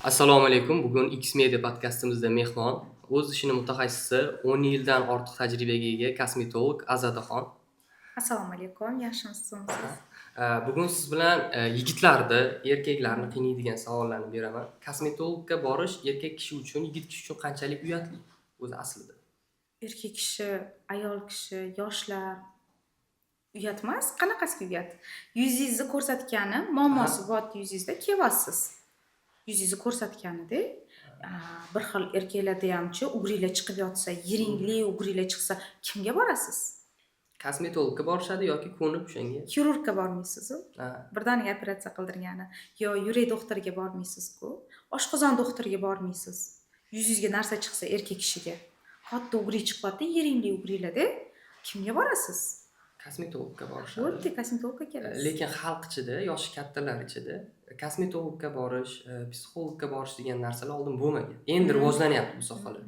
Assalomu alaykum. Bugun X Media podkastimizda mehmon o'z ishini mutaxassisi, 10 yildan ortiq tajribaga ega kosmetolog Azadaxon. Assalomu alaykum, yaxshimisiz? Bugun siz bilan yigitlarni, erkaklarni qiynaydigan savollarni beraman. Kosmetologga borish erkak kishi uchun, yigit kishi uchun qanchalik uyatli o'zi aslida? Erkak kishi, ayol kishi, yoshlar uyat emas. Qanaqasiga uyat? Yuzingizni ko'rsatgani, muammosi bor yuzingizda, kelyapsiz. Yuzingizni ko'rsatganida bir xil erkaklarda hamchi угри lar chiqib yotsa, yiringli угри lar chiqsa, kimga borasiz? Kosmetologga borishadi yoki ko'nib o'shanga. Xirurgga bormaysizu. Birdaniga operatsiya qildirgani yo yurak doktoriga bormaysiz-ku, oshqozon doktoriga bormaysiz. Yuzingizga narsa chiqsa, erkak kishiga katta угри chiqyapti, yiringli угри larda, kimga borasiz? Kosmetologga borishadi. Bo'ldi, kosmetologga kelasiz. Lekin xalq ichida, yoshi kattalar ichida kosmetologga borish, psixologga borish degan narsalar oldin bo'lmagan. Endi rivojlanyapti bu sohalar.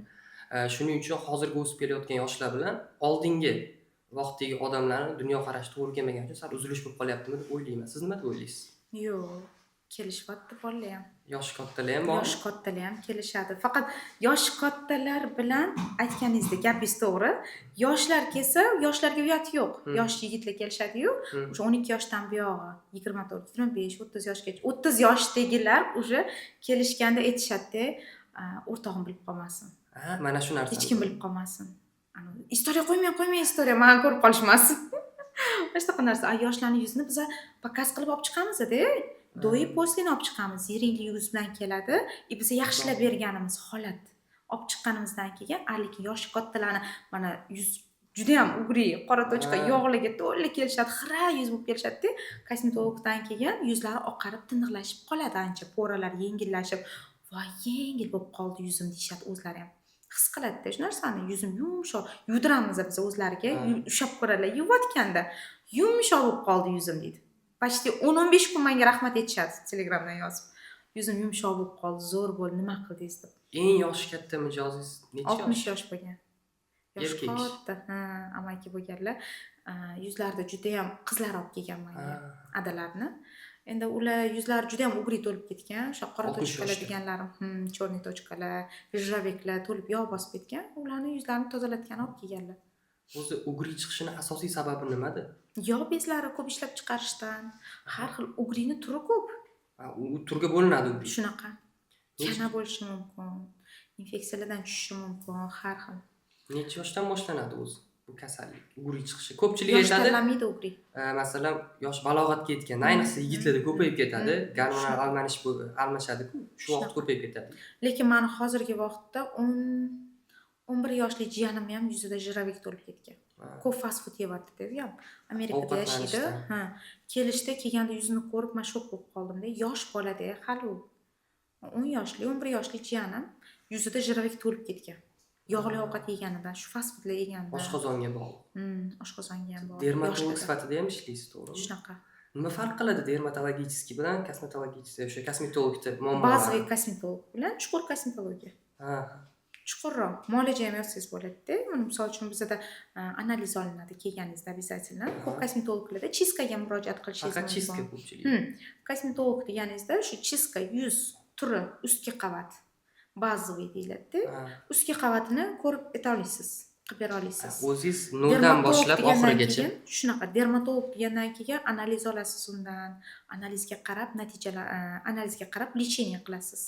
Shuning uchun hozirgi o'sib kelayotgan yoshlar bilan oldingi vaqtdagi odamlarni dunyoqarashi to'g'ri kelmagani uchun sal uzilish bo'lib qolyaptimi deb o'ylayman. Siz nima deb o'ylaysiz? Yo'q, kelishyapti bolalar ham. Yoshi kattalar ham bormi? Yoshi kattalar ham kelishadi. Faqat yoshi kattalar bilan aytganingizdek, gapingiz to'g'ri. Yoshlar kelsa, yoshlarga uyat yo'q. Yosh yigitlar kelishadiyu, o'sha 12 yoshdan buyog'i, 24, 25, 30 yoshgacha, 30 yoshdagilar уже kelishganda aytishadida, "O'rtog'im bilib qolmasin." Ha, mana shu narsa. "Hech kim bilib qolmasin. История qo'ymang, qo'ymang история, mani ko'rib qolishmasin." Mana shunaqa narsa. A yoshlarni yuzini biza показ qilib olib chiqamiz-da. До и после ni olib chiqamiz. Yiringli yuz bilan keladi. И biza yaxshilab berganimiz holat. Olib chiqqanimizdan keyin, a lekin yoshi kattalarni mana yuz judayam угри, qora точка, yog'liga to'la kelishadi, xira yuz bo'lib kelishadida, kosmetologdan keyin yuzlari oqarib, tiniqlashib qoladi ancha, пора lar yengillashib, "Voy, yengil bo'lib qoldi yuzim", deyishadi o'zlari ham. His qiladida shu narsani, yuzim yumshoq, yuvdiramiz biz o'zlariga, ushlab ko'radilar, yuvayotganda "Yumshoq bo'lib qoldi yuzim", deydi. Почти 10-15 kun menga rahmat aytishadi Telegramdan yozib. "Yuzim yumshoq bo'lib qoldi, zo'r bo'ldi, nima qildingiz?" deb. Eng yoshi katta mijozingiz necha yosh? 60 yosh bo'lgan. Yoshi Erkak kishi. katta, ha, amaki bo'lganlar. Yuzlarida judayam qizlar olib kelgan menga, adalarni. Endi ular yuzlari judayam угри to'lib ketgan. O'sha qora 60 точка lar yoshda. deganlarim, черный точка lar, жировик lar to'lib, yog' bosib ketgan. Ularni yuzlarini tozalatgani olib kelganlar. O'zi угри chiqishini asosiy sababi nimada? Yog' bezlari ko'p ishlab chiqarishdan, har xil угри ni turi ko'p. Ha, u turga bo'linadi угри. Shunaqa. Kana bo'lishi mumkin, infeksiyalardan tushishi mumkin, har xil. Necha yoshdan boshlanadi o'zi bu kasallik? Угри chiqishi. Ko'pchilik Yosh aytadi, tanlamaydi угри. Masalan, yosh balog'atga yetganda, ayniqsa yigitlarda ko'payib ketadi, gormonal almanish almashadi-ku, shu vaqt ko'payib ketadi. Lekin mani hozirgi vaqtda 10 11 yoshli jiyanimni ham yuzida жировик to'lib ketgan. Ko'p fast food yeyapti u ham. Amerikada yashaydi. Ovqatlanishdan. Ha, kelishda, kelganda yuzini ko'rib man shok bo'lib qoldimda. Yosh bolada hali u. 10 yoshli, 11 yoshli jiyanim yuzida жировик to'lib ketgan. Yog'li ovqat yeganidan, shu fast foodlar yeganidan. Oshqozonga bog'liq. Oshqozonga ham bog'liq. Dermatolog Yoshlarda. sifatida ham ishlaysiz, to'g'rimi? Shunaqa. Nima farq qiladi дерматологический bilan kosmetologический, o'sha kosmetologda muammolari? Bazaviy kosmetolog bilan chuqur kosmetologiya. Chuqurroq muolaja ham yozsangiz bo'ladida. Mana, misol uchun, bizada analiz olinadi kelganingizda обязательно. Ko'p kosmetologlarda чистка ga murojaat qilishingiz Faqat mumkin. чистка ko'pchilik. Kosmetolog deganingizda shu чистка, yuz turi, ustki qavat, bazaviy deyiladida. Ustki qavatini ko'rib eta olasiz, qilib bera olasiz. O'zingiz noldan Dermatolog boshlab degandan oxirigacha. keyin, shunaqa, dermatolog degandan keyin analiz olasiz undan. Analizga qarab natijalar, analizga qarab лечение qilasiz.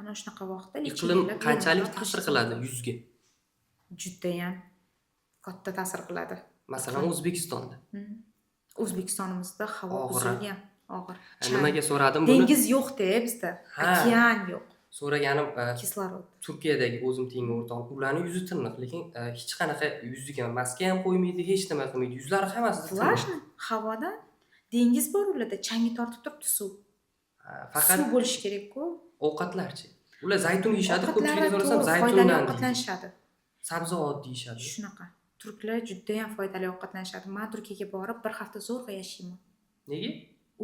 Ana shunaqa vaqtda Iqlim лечение lar qanchalik bemalol ta'sir qilishingiz qiladi mumkin. yuzga? Judayam katta ta'sir qiladi. Masalan, O'zbekistonda. O'zbekistonimizda havo Og'ir. buzilgan, og'ir. Chang. Nimaga so'radim buni? Dengiz yo'q-da bizda. Ha. Okean yo'q. So'raganim, Kislorod. Turkiyadagi o'zim tengi o'rtog'im, ularni yuzi tiniq, lekin hech qanaqa yuziga maska ham qo'ymaydi, hech nima qilmaydi. Yuzlari hammasi tiniq. Влажный havodan, dengiz bor ularda, changi tortib turibdi suv. Ha, faqat Suv bo'lishi kerak-ku. Ovqatlarchi? Ular zaytun yeyishadi, Ovqatlari ko'pchilikdan so'rasam, to'g'ri, foydali zaytundan deydi. ovqatlanishadi. Sabzavot deyishadi. Shunaqa. Turklar judayam foydali ovqatlanishadi. Man Turkiyaga borib bir hafta zo'rg'a yashayman. Nega?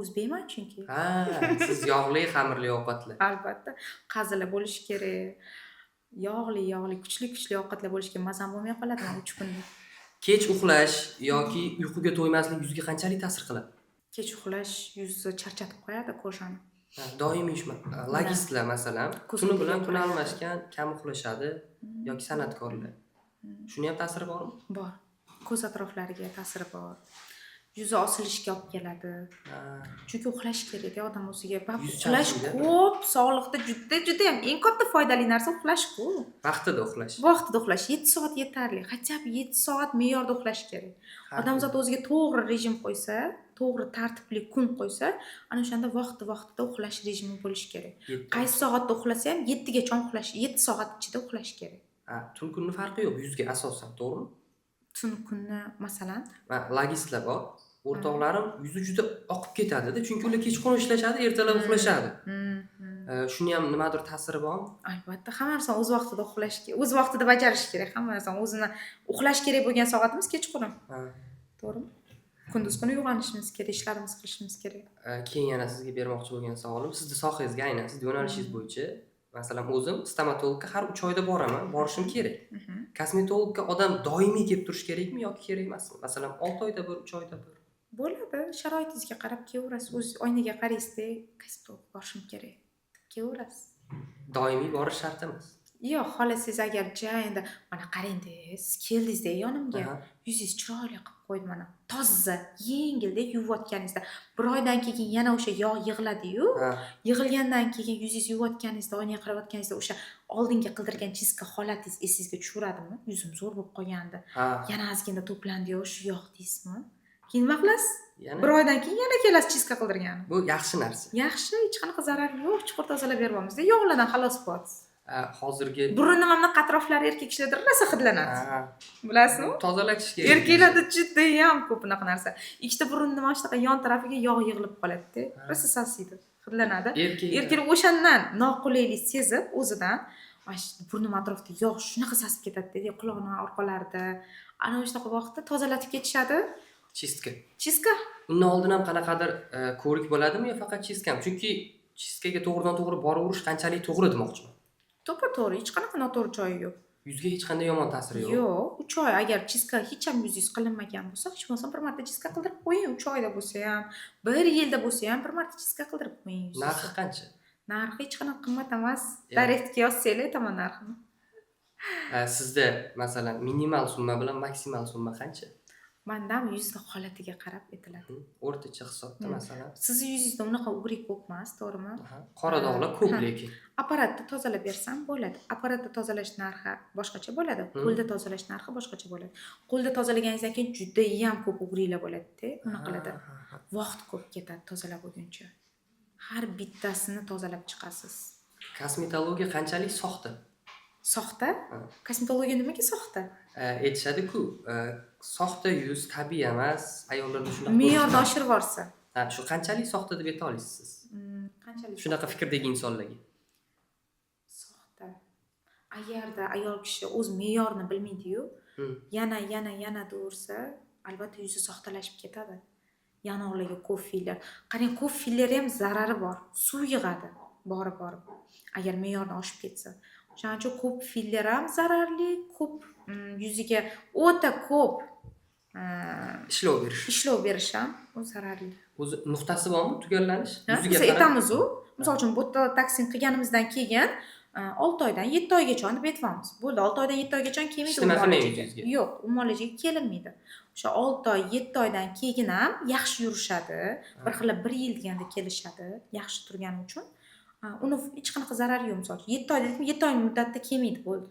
O'zbekman chunki. Ha, siz yog'li, xamirli ovqatlar. Albatta. Qazilar bo'lishi kerak. Yog'li, yog'li, kuchli, kuchli ovqatlar bo'lishi kerak. Mazam bo'lmay qoladi man 3 kunda. Kech uxlash yoki uyquga to'ymaslik yuzga qanchalik ta'sir qiladi? Kech uxlash yuzni charchatib qo'yadi, кожа ni. Ha, doimiy ish, logistlar masalan, tuni bilan tuni almashgan, kam uxlashadi yoki san'atkorlar. Shuni ham ta'siri bormi? Bor. Ko'z atroflariga ta'siri bor. Yuzi osilishiga olib keladi. Chunki uxlash kerakda odam o'ziga. Yuz Uxlash charchaydi. ko'p sog'liqda juda juda ham eng katta foydali narsa uxlash-ku. Vaqtida uxlash. Vaqtida uxlash 7 soat yetarli. Хотя бы 7 soat me'yorda uxlash kerak. Odamzod o'ziga to'g'ri rejim qo'ysa, to'g'ri tartibli kun qo'ysa, ana o'shanda vaqti vaqtida uxlash rejimi bo'lishi kerak. Qaysi soatda uxlasa ham 7 gacha uxlash, 7 soat ichida uxlash kerak. Ha, tun kunni farqi yo'q yuzga asosan, to'g'rimi? Tun kunni masalan, Logistlar bor. O'rtoqlarim yuzi juda oqib ketadi-da, chunki ular kechqurun ishlashadi, ertalab uxlashadi. Shuni ham nimadir ta'siri bormi? Albatta, hamma narsani o'z vaqtida uxlash, o'z vaqtida bajarish kerak. Hamma narsani o'zini uxlash kerak bo'lgan soatimiz kechqurun. To'g'rimi? Kunduz kuni uyg'onishimiz kerak, ishlarimizni qilishimiz kerak. Keyin yana sizga bermoqchi bo'lgan savolim, sizni sohangizga aynan, sizni yo'nalishingiz bo'yicha, masalan, o'zim stomatologga har 3 oyda boraman, borishim kerak. Kosmetologga odam doimiy kelib turishi kerakmi yoki kerak emasmi? Masalan, 6 oyda bir, 3 oyda bir. Bo'ladi, sharoitingizga qarab kelaverasiz. O'z oynaga qaraysizda, kosmetologga borishim kerak deb kelaverasiz. Doimiy borish shart emas. Yo'q, xohlasangiz agar ja endi mana qarang-da, siz keldingizda yonimga. Yuzingiz chiroyli qilib qo'ydi mana. Toza, yengilda yuvayotganingizda bir oydan keyin yana o'sha yog' yig'iladi-yu. Yig'ilgandan keyin yuzingizni yuvayotganingizda, oynaga qarayotganingizda o'sha oldingi qildirgan чистка holatingiz esingizga tushaveradimi? Yuzim zo'r bo'lib qolgandi. Yana ozgina to'plandi-yu shu yog' deysizmi? Keyin nima qilasiz? Yana Bir oydan keyin yana kelasiz чистка qildirgani. Bu yaxshi narsa. Yaxshi, hech qanaqa zarari yo'q. Chuqur tozalab beryapmiz-da, yog'lardan xalos bo'lyapsiz. Hozirgi Burunni mana bunaqa atroflari erkak kishilarda rosa hidlanadi. Bilasizmi? Tozalatish kerak. Erkaklarda judayam ko'p bunaqa narsa. Ikkita burunni mana shunaqa yon tarafiga yog' yig'ilib qoladi-da. Rosa sasiydi, hidlanadi. Erkak Erkaklar o'shandan noqulaylik sezib o'zidan mana shu burnim atrofida yog' shunaqa sasib ketadi-da, qulog'ini orqalarida. Ana shunaqa vaqtda tozalatib ketishadi. Чистка. Чистка. Undan oldin ham qanaqadir ko'rik bo'ladimi yo faqat чистка mi? Chunki чистка ga to'g'ridan to'g'ri boraverish qanchalik to'g'ri demoqchiman. To'ppa-to'g'ri, hech qanaqa noto'g'ri joyi yo'q. Yuzga hech qanday yomon ta'siri yo'q. Yo'q, 3 oy agar чистка hech ham yuzingiz qilinmagan bo'lsa, hech bo'lmasa bir marta чистка qildirib qo'ying. 3 oyda bo'lsa ham, 1 yilda bo'lsa ham bir marta чистка qildirib qo'ying yuzingizni. Narxi qancha? Narxi hech qanaqa qimmat emas. Direktga yozsanglar aytaman narxini. Sizda masalan minimal summa bilan maksimal summa qancha? Mandan yuzni holatiga qarab aytiladi. O'rtacha hisobda masalan. Sizni yuzingizda unaqa угри ko'p emas, to'g'rimi? Qora dog'lar ko'p lekin. Apparatda tozalab bersam bo'ladi. Apparatda tozalash narxi boshqacha bo'ladi, qo'lda tozalash narxi boshqacha bo'ladi. Qo'lda tozalaganingizdan keyin judayam ko'p угри lar bo'ladi-da, unaqalarda. Vaqt ko'p ketadi tozalab bo'lguncha. Har bittasini tozalab chiqasiz. Kosmetologiya qanchalik soxta? Soxta? Kosmetologiya nimaga soxta? Aytishadi-ku, soxta yuz tabiiy emas, ayollarda shunaqa Me'yorni oshirib yuborsa. Ha, shu qanchalik soxta deb ayta olasiz siz? Qanchalik? Shunaqa fikrdagi insonlarga. Soxta. Agarda ayol kishi o'z me'yorini bilmaydi-yu, yana yana yana deversa, albatta yuzi soxtalashib ketadi. Yanoqlarga ko'p filler. Qarang, ko'p filler ham zarari bor. Suv yig'adi borib borib. Agar me'yorni oshib ketsa. O'shaning uchun ko'p filler ham zararli, ko'p yuziga o'ta ko'p ishlov berish. Ishlov berish ham u zararli. O'zi nuqtasi bormi tugallanish? Yuziga biz aytamiz-u, misol uchun botoksin qilganimizdan keyin 6 oydan 7 oygacha deb aytyapmiz. Bo'ldi, 6 oydan 7 oygacha kelmaydi. Hech nima qilmaydi yuzingizga. Yo'q, u muolajaga kelinmaydi. O'sha 6 oy, 7 oydan keyin ham yaxshi yurishadi. Bir xil 1 yil deganda kelishadi, yaxshi turgani uchun. Uni hech qanaqa zarari yo'q, misol uchun. 7 oy dedim, 7 oy muddatda kelmaydi, bo'ldi.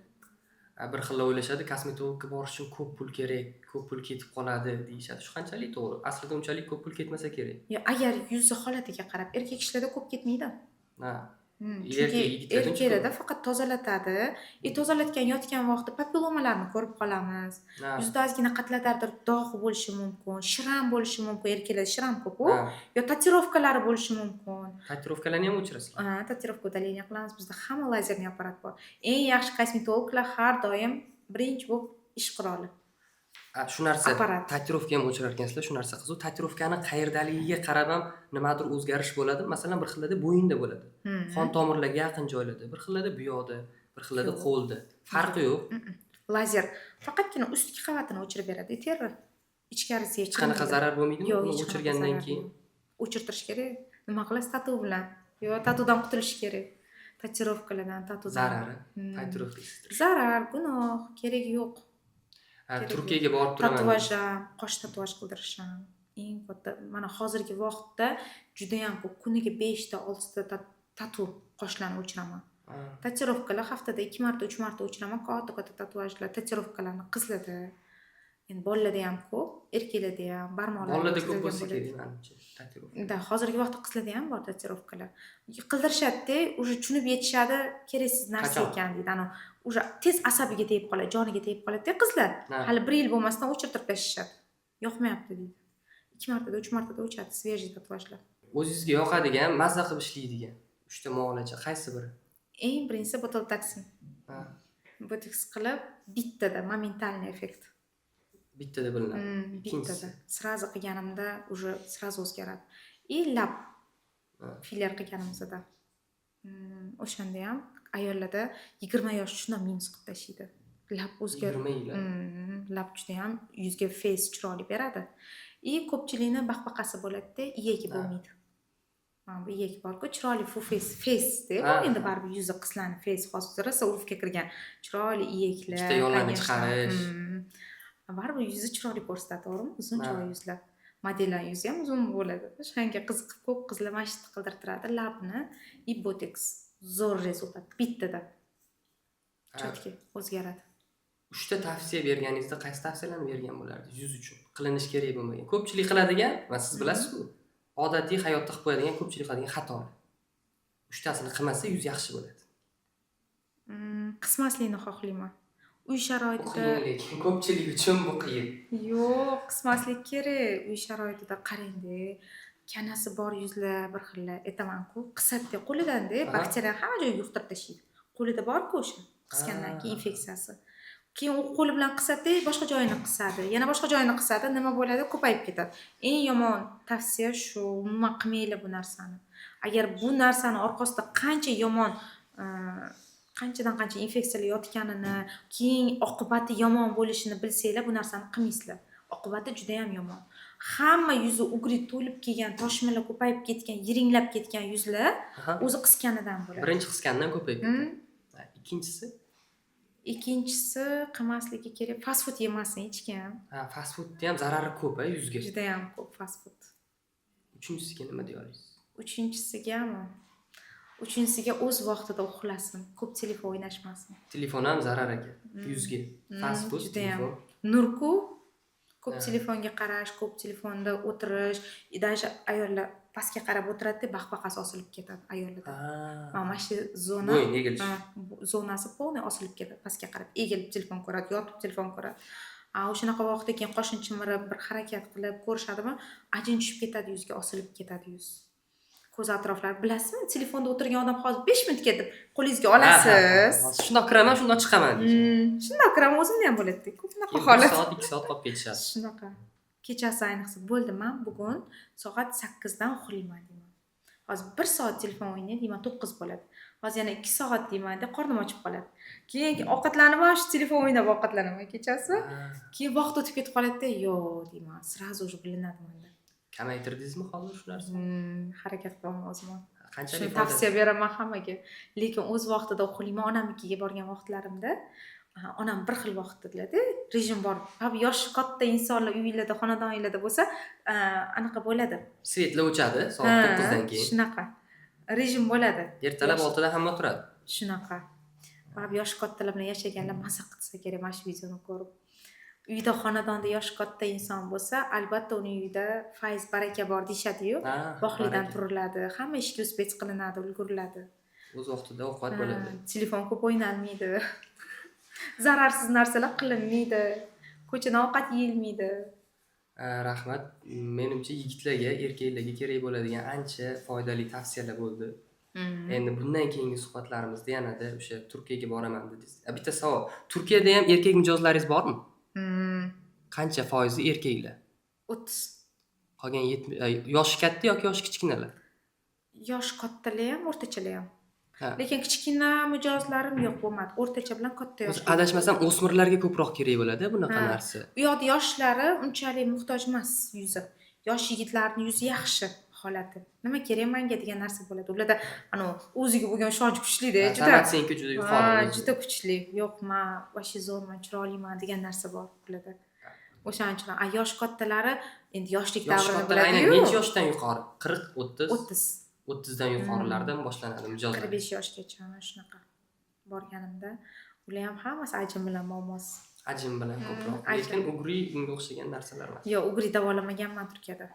Bir xil o'ylashadi, kosmetologga borish uchun ko'p pul kerak, ko'p pul ketib qoladi deyishadi. Shu qanchalik to'g'ri? Aslida unchalik ko'p pul ketmasa kerak. Yo, agar yuzi holatiga qarab, erkak kishilarda ko'p ketmaydi. Chunki erkaklarda faqat tozalatadi. Tozalatgan yotgan vaqtda papillomalarni ko'rib qolamiz. Yuzda ozgina qatlatardir dog' bo'lishi mumkin, шрам bo'lishi mumkin. Erkaklarda шрам ko'p-ku. Yo tatuirovkalari bo'lishi mumkin. Tatuirovkalarni ham o'chirasizlar. Ha, tatuirovka удаление qilamiz. Bizda hamma лазерный apparat bor. Eng yaxshi kosmetologlar har doim birinchi bo'lib ish quroli. Shu narsa, tatuirovka ham o'chirar ekansizlar, shu narsa qiziq. Tatuirovkani qayerdaligiga qarab ham nimadir o'zgarish bo'ladi. Masalan, bir xillarda bo'yinda bo'ladi. Qon tomirlarga yaqin joylarda, bir xillarda bu yoqda, bir xillarda qo'lda. Farqi yo'q. Lazer faqatgina ustki qavatini o'chirib beradi, teri. Ichkarisiga hech qanaqa zarar bo'lmaydimi? Yo'q, uni o'chirgandan keyin o'chirtirish kerak. Nima qilasiz tatu bilan? Yo'q, tatudan qutulish kerak. Tatuirovkalardan, tatudan. Zarari. Tatuirovka chizdirib. Zarar, gunoh, keragi yo'q. Ha, Keragi Turkiyaga borib turaman. Tatuaj ham, qosh tatuaj qildirish ham eng katta. Mana hozirgi vaqtda judayam ko'p, kuniga 5 ta, 6 ta tatu qoshlarni o'chiraman. Tatuirovkalar haftada 2 marta, 3 marta o'chiraman. Katta-katta tatuajlar, tatuirovkalarni qizlarda, endi bolalarda ham ko'p, erkaklarda ham barmoqlar. Bolalarda ko'p bo'lsa kerak, manimcha, tatuirovka. Да, hozirgi vaqtda qizlarda ham bor tatuirovkalar. Qildirishadi-da, уже tushunib yetishadi, keraksiz narsa Qachon? ekan deydi. Ana, уже tez asabiga tegib qoladi, joniga tegib qoladi-da qizlar. Hali bir yil bo'lmasdan o'chirtirib tashlashadi. Yoqmayapti deydi. 2 martada, 3 martada o'chadi свежий tatuajlar. O'zingizga yoqadigan, mazza qilib ishlaydigan 3 ta muolaja qaysi biri? Eng birinchisi ботулотоксин. Botoks qilib, bittada моментальный эффект. Bittada bilinadi. Ikkinchisi? Bittada. Сразу qilganimda уже сразу o'zgaradi. И lab filler qilganimizda. O'shanda ham ayollarda 20 yosh shundan minus qilib tashlaydi. Lab o'zgar 20 yil. Lab judayam yuzga face chiroyli beradi. И ko'pchilikni baqbaqasi bo'ladi-da, iyagi bo'lmaydi. Mana bu iyak bor-ku, chiroyli full face, face de bu endi baribir yuzi qizlarni face hozir rosa urfga kirgan chiroyli iyaklar, Ikkita yonlarni конечно. chiqarish. Baribir yuzi chiroyli ko'rsatadi, to'g'rimi? Uzun chiroyli yuzlar. Modellar yuzi ham uzun bo'ladi. O'shanga qiziqib ko'p qizlar mana shu yerda qildirtiradi labni и botoks. Zo'r результат bittada. Четкий o'zgaradi. 3 ta tavsiya berganingizda qaysi tavsiyalarni bergan bo'lardingiz yuz uchun? Qilinishi kerak bo'lmagan. Ko'pchilik qiladigan va siz bilasiz-ku, odatiy hayotda qilib qo'yadigan, ko'pchilik qiladigan xatolar. Uchtasini qilmasa yuz yaxshi bo'ladi. Qismaslikni xohlayman. Uy Bu sharoitida qiyin, lekin ko'pchilik uchun bu qiyin. Yo'q, qismaslik kerak. Uy sharoitida qarang-da, kanasi bor yuzlar bir xillar, aytaman-ku, qisadi-da qo'lidan-da, bakteriya hamma joyga yuqtirib tashlaydi. Qo'lida bor-ku o'sha qisgandan keyin infeksiyasi. Keyin u qo'li bilan qisadi, boshqa joyini qisadi, yana boshqa joyini qisadi, nima bo'ladi? Ko'payib ketadi. Eng yomon tavsiya shu, umuman qilmanglar bu narsani. Agar bu narsani orqasida qancha yomon, qanchadan qancha infeksiyalar yotganini, keyin oqibati yomon bo'lishini bilsanglar, bu narsani qilmaysizlar. Oqibati juda ham yomon. Hamma yuzi угри to'lib kelgan, toshmalar ko'payib ketgan, yiringlab ketgan yuzlar o'zi qisganidan bo'ladi. Birinchi qisgandan ko'payib ketadi. Ha, ikkinchisi? Ikkinchisi qilmasligi kerak, fast food yemasin hech kim. Ha, fast foodni ham zarari ko'p a yuzga. Judayam ko'p fast food. Uchinchisiga nima deya olasiz? Uchinchisigami? Uchinchisiga o'z vaqtida uxlasin, ko'p telefon o'ynashmasin. Telefon ham zarar ekan yuzga. Fast food, Judayam. telefon. Nurku ko'p telefonga qarash, ko'p telefonda o'tirish, и даже ayollar pastga qarab o'tiradi-da, baqbaqasi osilib ketadi ayollarda. Mana shu zona Bo'yin egilish. Ha, bu zonasi полный osilib ketadi pastga qarab. Egilib telefon ko'radi, yotib telefon ko'radi. A o'shanaqa vaqtda keyin qoshini chimirib, bir harakat qilib ko'rishadimi, ajin tushib ketadi yuzga, osilib ketadi yuz. Ko'z atroflari, bilasizmi, telefonda o'tirgan odam hozir 5 minut ketib qo'lingizga olasiz. Ha. Shundoq kiraman, shundoq chiqaman deyishadi. Shundoq kiraman, o'zimda ham bo'ladi-da. Ko'p bunaqa Keyin bir holat. soat, 2 soat qolib ketishadi. Shunaqa. Kechasi ayniqsa, bo'ldi, man bugun soat 8 dan uxlayman deyman. Hozir 1 soat telefon o'ynay deyman, 9 bo'ladi. Hozir yana 2 soat deyman-da, qornim ochib qoladi. Keyin ovqatlanaman, shu telefon o'ynab ovqatlanaman kechasi. Keyin vaqt o'tib ketib qoladi-da, yo'q deyman, сразу уже bilinadi menda. Kamaytirdingizmi hozir shu narsani? Harakat qilaman o'zim. Qanchalik Shuni foydasi? Tavsiya beraman hammaga. Lekin o'z vaqtida uxlayman. Onamnikiga borgan vaqtlarimda, onam bir xil vaqt dedilar-da, rejim bor. Baribir yoshi katta insonlar uylarda, xonadonlarda bo'lsa, anaqa bo'ladi. Свет lar o'chadi soat 9 dan keyin. Shunaqa. Rejim bo'ladi. Ertalab 6da hamma turadi. Shunaqa. Baribir yoshi kattalar bilan yashaganlar maza qilsa kerak mana shu videoni ko'rib. Uyda, xonadonda yoshi katta inson bo'lsa, albatta uning uyida fayz, baraka bor deyishadi-yu. Vaqlidan Baraka. turiladi, hamma ishga успеть qilinadi, ulguriladi. O'z vaqtida ovqat bo'ladi. Telefon ko'p o'ynalmaydi. Zararsiz narsalar qilinmaydi. Ko'chadan ovqat yeyilmaydi. Rahmat. Menimcha, yigitlarga, erkaklarga kerak bo'ladigan ancha foydali tavsiyalar bo'ldi. Endi bundan keyingi suhbatlarimizda yanada o'sha Turkiyaga boraman dedingiz. A, bitta savol. Turkiyada ham erkak mijozlaringiz bormi? Hmm. Qancha foizi erkaklar? 30. Qolgan yoshi katta yoki yoshi kichkinalar? Yoshi kattalar ham, o'rtachalar ham. Lekin kichkina mijozlarim yo'q, bo'lmadi. O'rtacha bilan katta yosh. O'zi adashmasam, o'smirlarga ko'proq kerak bo'ladi bunaqa Ha. narsa. U yoqda yoshlari unchalik muhtoj emas yuzi. Yosh yigitlarning yuzi yaxshi. Holati, nima kerak manga degan narsa bo'ladi ularda. Anavi o'ziga bo'lgan ishonch kuchlida juda. Самооценка juda yuqori Ha, o'zi. Juda kuchli. Yo'q, man вообще zo'rman, chiroyliman degan narsa bor ularda. O'shaning uchun a yosh kattalari endi yoshlik Yosh davrini kattalar aynan biladiyu. Necha yoshdan yuqori? 40, 30? 30. 30dan yuqorilardan boshlanadi mijozlar. 45 yoshgacha shunaqa borganimda ular ham hammasi ajin bilan muammosi. Ajin bilan ko'proq. Ajin. Lekin угри, unga o'xshagan narsalar emas. Yo'q, угри davolamaganman Turkiyada.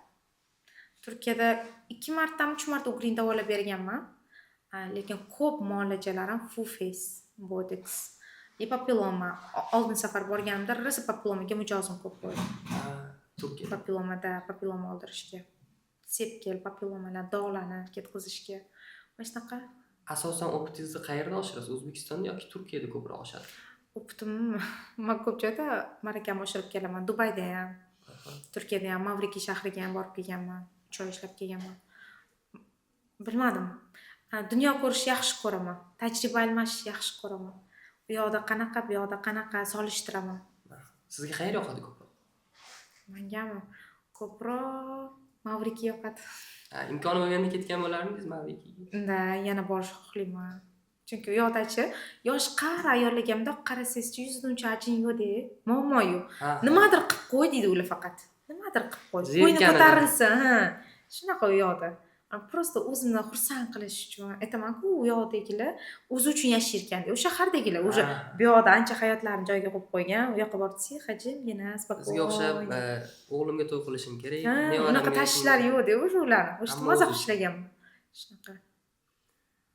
Turkiyada ikki martami, uch marta угри ni davolab berganman. Lekin ko'p muolajalarim full face, botox и papilloma. Oldin safar borganimda rosa papillomaga mijozim ko'p bo'ldi. Ha, Turkiyada. Papillomada, papilloma oldirishga, sepkil papillomalar, dog'larni ketkazishga, mana shunaqa. Asosan опыт ingizni qayerda oshirasiz? O'zbekistonda yoki Turkiyada ko'proq oshadi? Опыт imni man ko'p joyda marakamni oshirib kelaman. Dubayda ham, Turkiyada ham, Mavriki shahriga ham borib kelganman, 3 oy ishlab kelganman. Bilmadim. Dunyo ko'rishni yaxshi ko'raman, tajriba almashishni yaxshi ko'raman. U yoqda qanaqa, bu yoqda qanaqa, solishtiraman. Sizga qayer yoqadi ko'proq? Mangami? Ko'proq Mavriki yoqadi. Ha, imkoni bo'lganda ketgan bo'larmidingiz Mavrikiga? Да, yana borishni xohlayman, chunki u yoqdachi yosh qari ayollarga bundoq qarasangizchi, yuzida uncha ajin yo'qda, muammo yo'q. Nimadir qilib qo'y deydi ular, faqat nimadir qilib qo'y, bo'yni Zerikkanida. ko'tarilsin. Ha, shunaqa u yoqda. Просто o'zini xursand qilish uchun aytamanku, u yoqdagilar o'zi uchun yashar ekan, o'sha shahardagilar уже bu yoqda ancha hayotlarini joyiga qo'yib qo'ygan, u yoqqa borib тихо, jimgina, Bizga o'xshab спокойно. O'g'limga to'y qilishim kerak, Ha, nevaramga unaqa tashvishlar yo'qda уже ularni o'sha Hamma maza o'zi qilib ishlaganman. Shunaqa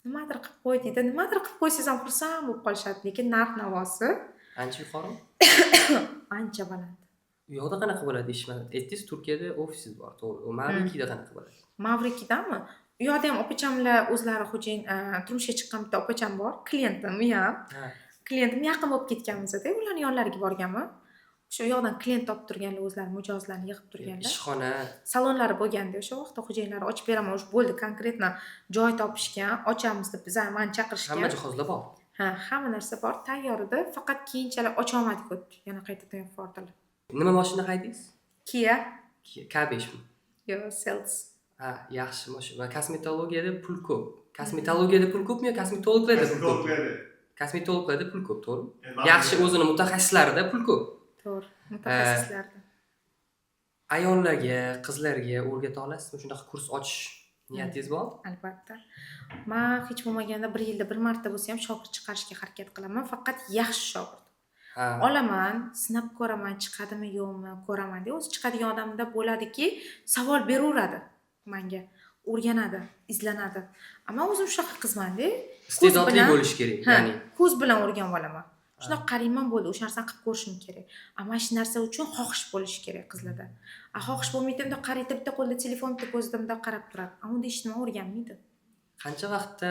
nimadir qilib qo'y deydi, nimadir qilib qo'ysangiz ham xursand bo'lib qolishadi, lekin narx navosi Ancha yuqorimi? Ancha baland. U yoqda qanaqa bo'ladi ish? Aytdingiz, Turkiyada ofisingiz bor, to'g'ri. U Mavrikida qanaqa bo'ladi? Mavrikidami? U yoqda ham opachamlar o'zlari xo'jayin, turmushga chiqqan bitta opacham bor, klientim u ham. Klientim, yaqin bo'lib ketganmizda, ularni yonlariga borganman. O'sha yoqdan klient topib turganlar, o'zlari mijozlarni yig'ib turganlar. Ishxona. Salonlari bo'lganda o'sha vaqtda xo'jayinlari ochib beraman, уже bo'ldi, конкретно joy topishgan, ochamiz deb bizani, mani chaqirishgan. Hamma jihozlar bor. Ha, hamma narsa bor, tayyor edi, faqat keyinchalik ocholmadik, o'tdi, yana qaytadan yopib yubordilar. Nima mashina haydaysiz? Kia. Kia K5mi? Yo'q, Seltos. Ha, yaxshi mashina. Va kosmetologiyada pul ko'p. Kosmetologiyada pul ko'pmi yo kosmetologlarda pul ko'p? Kosmetologlarda. Kosmetologlarda pul ko'p, to'g'rimi? Endi Yaxshi o'zini mutaxassislarida pul ko'p. To'g'ri, mutaxassislarda. Ayollarga, qizlarga o'rgata olasizmi? Shunaqa kurs ochish niyatingiz bormi? Albatta, man hech bo'lmaganda bir yilda bir marta bo'lsa ham shogird chiqarishga harakat qilaman, faqat yaxshi shogird olaman, sinab ko'raman, chiqadimi yo'qmi ko'raman. O'zi chiqadigan odamda bo'ladiki, savol beraveradi manga, o'rganadi, izlanadi. Man o'zim shunaqa qizmanda. Iste'dodli bilan- bo'lish kerak, Ha, ya'ni. ko'z bilan o'rganib olaman. Shunaqa qarayman, bo'ldi, o'sha narsani qilib ko'rishim kerak. A mana shu narsa uchun xohish bo'lishi kerak qizlarda. A xohish bo'lmaydi, bundoq qaraydi, bitta qo'lida telefon, bitta ko'zida bundoq qarab turadi, a unda hech nima o'rganmaydi. Qancha vaqtda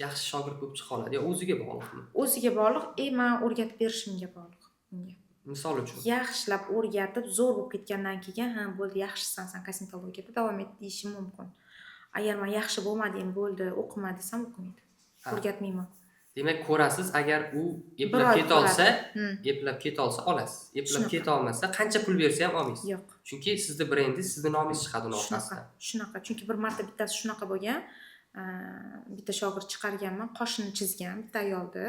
yaxshi shogird bo'lib chiqa oladi yo o'ziga bog'liqmi? O'ziga bog'liq, man o'rgatib berishimga bog'liq unga. Misol uchun. Yaxshilab o'rgatib, zo'r bo'lib ketgandan keyin, ha, bo'ldi, yaxshisan san kosmetologiyada, davom et deyishim mumkin. Agar man yaxshi bo'lmading, bo'ldi, o'qima desam, o'qimaydi. O'rgatmayman. Demak, ko'rasiz, agar u Bir eplab oy ketolsa, ko'radi. Eplab ketolsa olasiz. Eplab Shunaqa. ketolmasa, qancha pul bersa ham olmaysiz. Yo'q. Chunki sizni brendingiz, sizni nomingiz chiqadi uni Shunaqa, orqasidan. Shunaqa, chunki bir marta bittasi shunaqa bo'lgan. Bitta shogird chiqarganman, qoshini chizgan bitta ayolni.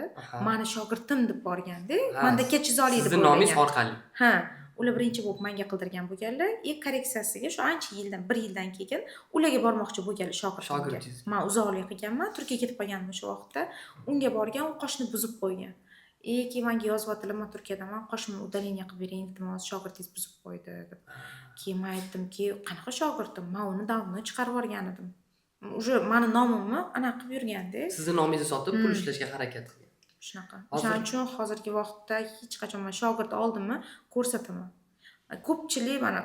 Mani shogirdim deb borganda, manda kechiz oladi deb Sizni nomingiz o'ylagan. Orqali. Ha, ular birinchi bo'lib manga qildirgan bo'lganlar и korreksiyasiga shu ancha yildan, bir yildan keyin ularga bormoqchi bo'lganlar, shogirdimga. Shogirdingizga. Man uzoqlik qilganman, Turkiyaga ketib qolganman o'sha vaqtda. Unga borgan, u qoshini buzib qo'ygan. И keyin manga yozyaptilar, man Turkiyadaman, qoshimni удаление qilib bering, iltimos, shogirdingiz buzib qo'ydi deb. Keyin man aytdimki, qanaqa shogirdim, man uni давно chiqarib yuborgan edim, уже mani nomimni anaqa qilib yurganda. Sizni nomingizni sotib pul ishlashga harakat qilgan. Shunaqa. Hozir- O'shaning uchun hozirgi vaqtda hech qachon man shogird oldimmi, ko'rsataman. Ko'pchilik mana,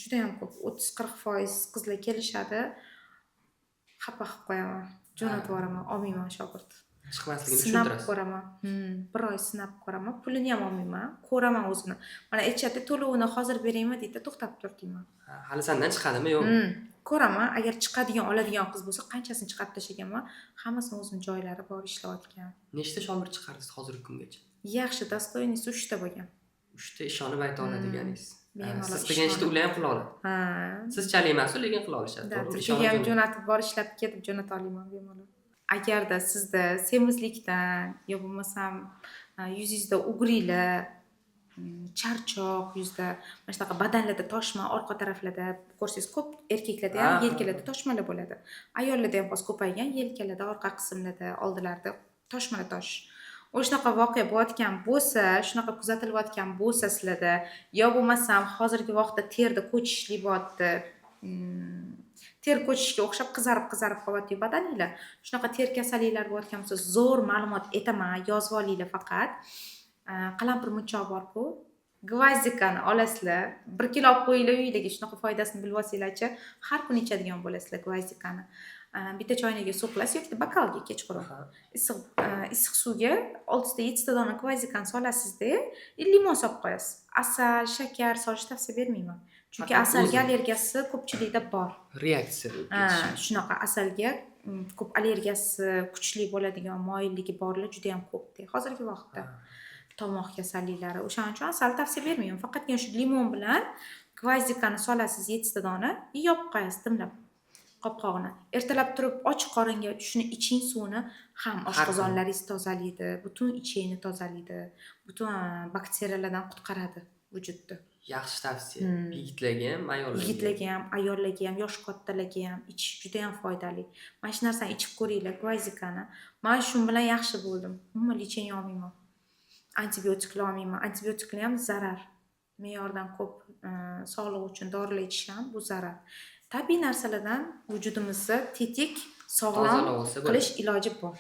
judayam ko'p, 30-40% qizlar kelishadi, xafa qilib qo'yaman, jo'natib yuboraman, olmayman shogird. Chiqmasligini Sinab tushuntirasiz. ko'raman. Bir oy sinab ko'raman, pulini ham olmayman, ko'raman o'zini. Mana aytishadi, to'lovini hozir beraymi deydi, to'xtab tur deyman. Ha, hali sandan chiqadimi yo'qmi? Ko'raman, agar chiqadigan, oladigan qiz bo'lsa, qanchasini chiqarib tashlaganman, hammasini o'zini joylari bor, ishlayotgan. Nechta shogird chiqardingiz hozirgi kungacha? Yaxshi, достойный si uchta bo'lgan. Uchta ishonib ayta oladiganingiz. Bemalol Siz qilgan ishni ishonib. ular ham qila oladi. Ha. Sizchalik emas, lekin qila olishadi, Да, to'g'rimi? Turkiyaga ham Ishonib. jo'natib bor, ishlab ketib jo'nata olaman bemalol. Agarda sizda semizlikdan yo bo'lmasam yuzingizda угри lar, charchoq yuzda, mana shunaqa badanlarda toshma, orqa taraflarda ko'rsangiz, ko'p erkaklarda ham yelkalarda toshmalar bo'ladi. Ayollarda ham hozir ko'paygan, yelkalarda, orqa qismlarda, oldilarida toshmalar toshish. O'shanaqa voqea bo'layotgan bo'lsa, shunaqa kuzatilayotgan bo'lsa sizlarda, yo bo'lmasam hozirgi vaqtda terida ko'chishlik bo'lyapti. Ter ko'chishiga o'xshab qizarib-qizarib qolyapti badaninglar. Shunaqa ter kasalliklari bo'layotgan bo'lsa, zo'r ma'lumot aytaman, yozib olinglar faqat. Qalampir munchoq bor-ku, гвоздика ni olasizlar, 1 kilo olib qo'yinglar uyinglarga, shunaqa foydasini bilib olsanglarchi, har kuni ichadigan bo'lasizlar гвоздика ni. Bitta choynaga suv qilasiz yoki bokalga kechqurun. Issiq suvga 6 ta 7 ta dona гвоздика ni solasizda, и limon solib qo'yasiz. Asal, shakar solishni tavsiya bermayman. Chunki Faqat asalga o'zi. Allergiyasi ko'pchilikda bor. Reaksiya bo'lib Ha, ketishi. Shunaqa asalga ko'p allergiyasi kuchli bo'ladigan moyilligi borlar juda ham ko'pda hozirgi vaqtda. Tomoq kasalliklari. O'shaning uchun asal tavsiya bermayman. Faqatgina shu limon bilan гвоздика ni solasiz 7 ta dona и yopib qo'yasiz dimlab qopqog'ini. Ertalab turib och qoringa shuni iching suvini, ham Har kuni. Oshqozonlaringiz tozalaydi, butun ichakni tozalaydi, butun bakteriyalardan qutqaradi vujudni. Yaxshi tavsiya. Yigitlarga ham, ayollarga ham. Yigitlarga ham, ayollarga ham, yoshi kattalarga ham ichish juda ham foydali. Mana shu narsani ichib ko'ringlar, гвоздика ni. Man shu bilan yaxshi bo'ldim. Umuman лечение olmayman. Antibiotiklar olmayman. Antibiotiklar ham zarar. Me'yordan ko'p sog'liq uchun dorilar ichish ham bu zarar. Tabiiy narsalardan vujudimizni tetik, sog'lom Tozalab olsa bo'ladi. Qilish iloji bor.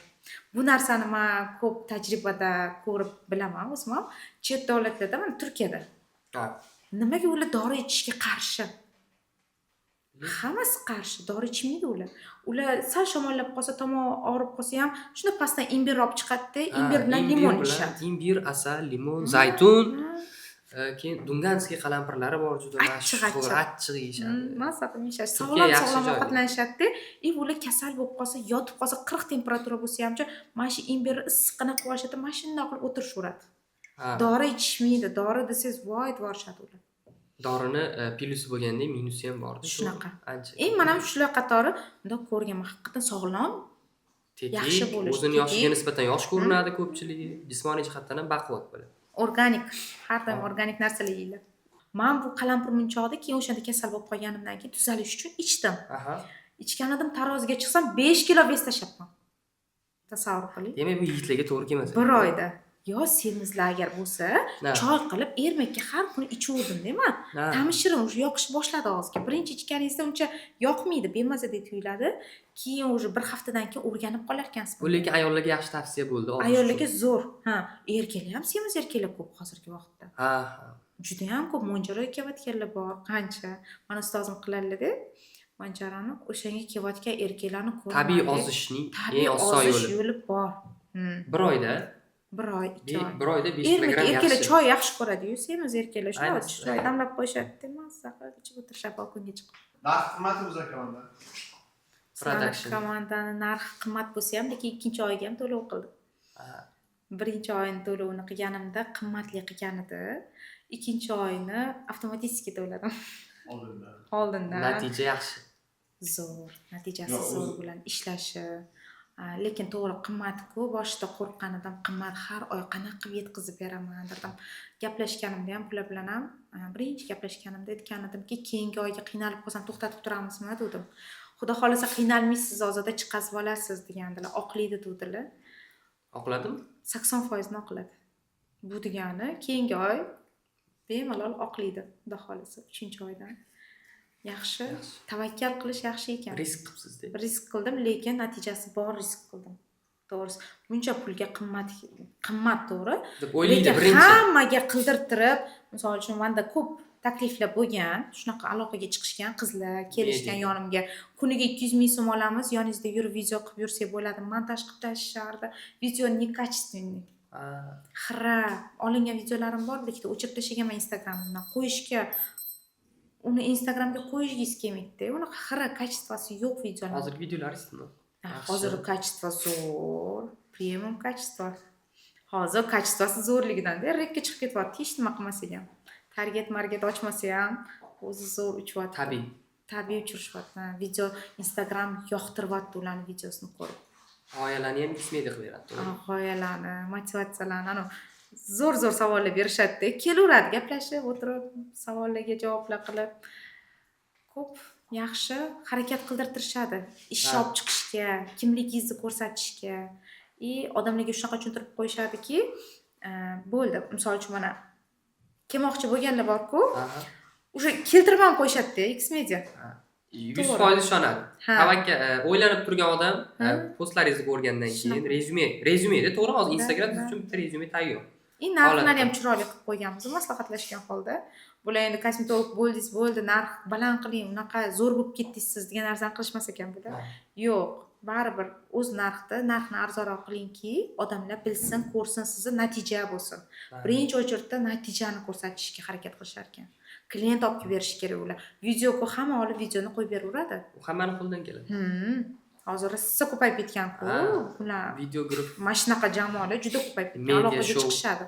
Bu narsani man ko'p tajribada ko'rib bilaman o'zim ham. Chet davlatlarda, mana Turkiyada. Nimaga ular dori ichishga qarshi? Hammasi qarshi, dori ichmaydi ular. Ular sal shamollab qolsa, tomog'i og'rib qolsa ham shunda pastdan imbir olib chiqadida, imbir bilan Imbir limon bilan ichishadi. Imbir, asal, limon, zaytun, keyin дунганский qalampirlari bor, juda Achchiq, mashhur, achchiq. Achchiq yeyishadi. Mazza qilib yeyishadi. Turkiya Sog'lom yaxshi sog'lom joy. Ovqatlanishadida. И ular kasal bo'lib qolsa, yotib qolsa, 40 temperatura bo'lsa hamchi, mana shu imbirni issiqqina qilib olishadi, mana shundoq qilib o'tirishaveradi. Dori ichishmaydi. Dori desangiz, voy devorishadi ular. Dorini plyusi bo'lgandek, minusi ham bor. Shunaqa. Ancha. E, man ham shular qatori bundoq ko'rganman, haqiqatdan sog'lom, Tetik, yaxshi bo'lish, o'zini yoshiga tetik. Nisbatan yosh ko'rinadi ko'pchiligi. Jismoniy jihatdan ham baquvvat bo'ladi. Organik, har doim organik narsalar yeyiladi. Man bu qalampir munchoqni keyin o'shanda kasal bo'lib qolganimdan keyin tuzalish uchun ichdim. Ichgan edim, taroziga chiqsam, 5 kilo вес tashlabman. Tasavvur qiling. Demak, bu yigitlarga to'g'ri kelmas. Bir oyda. Yo semizlar agar bo'lsa, choy qilib ermakka har kuni ichaverdim man. Ta'mi shirin, уже yoqish boshladi og'izga. Birinchi ichganingizda uncha yoqmaydi, bemazadek tuyuladi. Keyin уже bir haftadan keyin o'rganib qolarkansiz. Bu lekin ayollarga yaxshi tavsiya bo'ldi ozish Ayollarga uchun. Zo'r. Ha, erkaklar ham, semiz erkaklar ko'p hozirgi vaqtda. Ha, ha. Judayam ko'p Mounjaro kelayotganlar bor, qancha. Mani ustozim qiladilarda Mounjaroni, o'shanga kelayotgan erkaklarni ko'raman. Tabiiy ozishning Tabiiy eng oson ozish yo'li. Yo'li bor. Bir oyda Bir oy, 2 oy. bir oyda 5 Ermak kilogramm erkaklar yaxshi. Choy yaxshi ko'radi-yu, semiz erkaklar shunday Ayniqsa. Choy damlab qo'yishadi-da, mazza qilib ichib o'tirishadi balkonga chiqib. Narxi qimmatmi bizlar komanda? Sizlarni Production. Komandani narxi qimmat bo'lsa ham, lekin ikkinchi oyga ham to'lov qildim. Birinchi oyini to'lovini qilganimda qimmatli qilgan edi. Ikkinchi oyini avtomatik to'ladim. Oldindan. Oldindan. Natija yaxshi. Zo'r, natijasi Yo, zo'r bilan ishlashi. Lekin to'g'ri, qimmat-ku, boshida qo'rqqan edim, qimmat, har oy qanaqa qilib yetkazib beraman dedim. Gaplashganimda ham bular bilan ham, birinchi gaplashganimda aytgan edimki, keyingi oyga qiynalib qolsam to'xtatib turamizmi dedim. Xudo xohlasa qiynalmaysiz, Ozoda, chiqazib olasiz degandilar, oqlaydi dedilar. Oqladimi? 80% oqladi. Bu degani keyingi oy bemalol oqlaydi, Xudo xohlasa, 3-oydan. Yaxshi, Yaxshi. Tavakkal qilish yaxshi ekan. Risk qilibsiz-da. Risk qildim, lekin natijasi bor risk qildim. To'g'risi, buncha pulga qimmat, qimmat to'g'ri. Deb o'ylaydi Lekin birinchi. Hammaga qildirtirib, misol uchun menda ko'p takliflar bo'lgan, shunaqa aloqaga chiqishgan qizlar, kelishgan Media. Yonimga. Kuniga 200 ming so'm olamiz, yoningizda yurib video qilib yursak bo'ladi, montaj qilib tashlashardi. Video некачественный. Xira olingan videolarim bor, bir ikkita o'chirib tashlaganman Instagramdan. Qo'yishga, uni Instagramga qo'yishgingiz kelmaydida. Unaqa xira, качество si yo'q videolar. Hozirgi videolaringiz nima? Ha, Yaxshi. hozir качество zo'r, premium качество. Hozir качество si zo'rligidan rekka chiqib ketyapti, hech nima qilmasak ham. Target market ochmasa ham, o'zi zo'r uchyapti. Tabiiy. Tabiiy uchirishyapti. Video, Instagram yoqtiryapti ularni videosini ko'rib. G'oyalarni ham Xmedia qilib beradi, to'g'rimi? G'oyalarni, motivatsiyalarni, anavi zo'r zo'r savollar berishadida, kelaveradi gaplashib o'tirib, savollarga javoblar qilib, ko'p yaxshi harakat qildirtirishadi ish olib chiqishga, kimligingizni ko'rsatishga. И odamlarga shunaqa tushuntirib qo'yishadiki, bo'ldi, misol uchun, mana kelmoqchi bo'lganlar borku, уже keltirib ham qo'yishadida Xmedia. Yuz To'g'ri. foiz ishonadi. Ha. Tavakkal, o'ylanib turgan odam Ha. postlaringizni ko'rgandan keyin Shunaqa. Rezyume, rezyumeda, to'g'ri, hozir Instagram siz да. uchun bitta rezyume tayyor. И narxlarni Holatda. ham chiroyli qilib qo'yganmiz maslahatlashgan holda. Bular endi kosmetolog bo'ldingiz, bo'ldi, narx baland qiling, unaqa zo'r bo'lib ketdingiz siz degan narsani qilishmas ekan bular. Yo'q, baribir o'z narxda, narxni arzonroq qilingki, odamlar bilsin, ko'rsin sizni, natija bo'lsin. Birinchi очередь da natijani ko'rsatishga harakat qilishar ekan. Klient olib kelib berishi kerak ular. Videoku hamma olib, videoni qo'yib beraveradi. U hammani qo'lidan keladi. Hozir rosa ko'payib ketgan-ku ular. Videograf. Mana shunaqa jamoalar juda ko'payib ketgan. Media Aloqaga show. chiqishadi.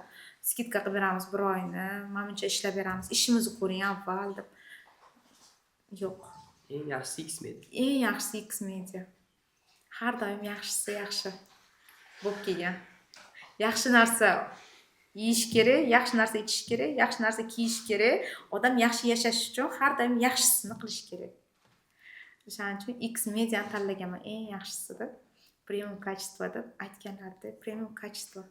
Скидка qilib beramiz bir oyni, mana buncha ishlab beramiz, ishimizni ko'ring avval deb. Yo'q. Eng yaxshisi Xmedia. Eng yaxshisi Xmedia. Har doim yaxshisi yaxshi bo'lib kelgan. Yaxshi narsa yeyish kerak, yaxshi narsa ichish kerak, yaxshi narsa kiyish kerak. Odam yaxshi yashash uchun har doim yaxshisini qilish kerak. O'shaning uchun X Mediani tanlaganman eng yaxshisi deb. Premium качество deb aytganlarida, premium качество.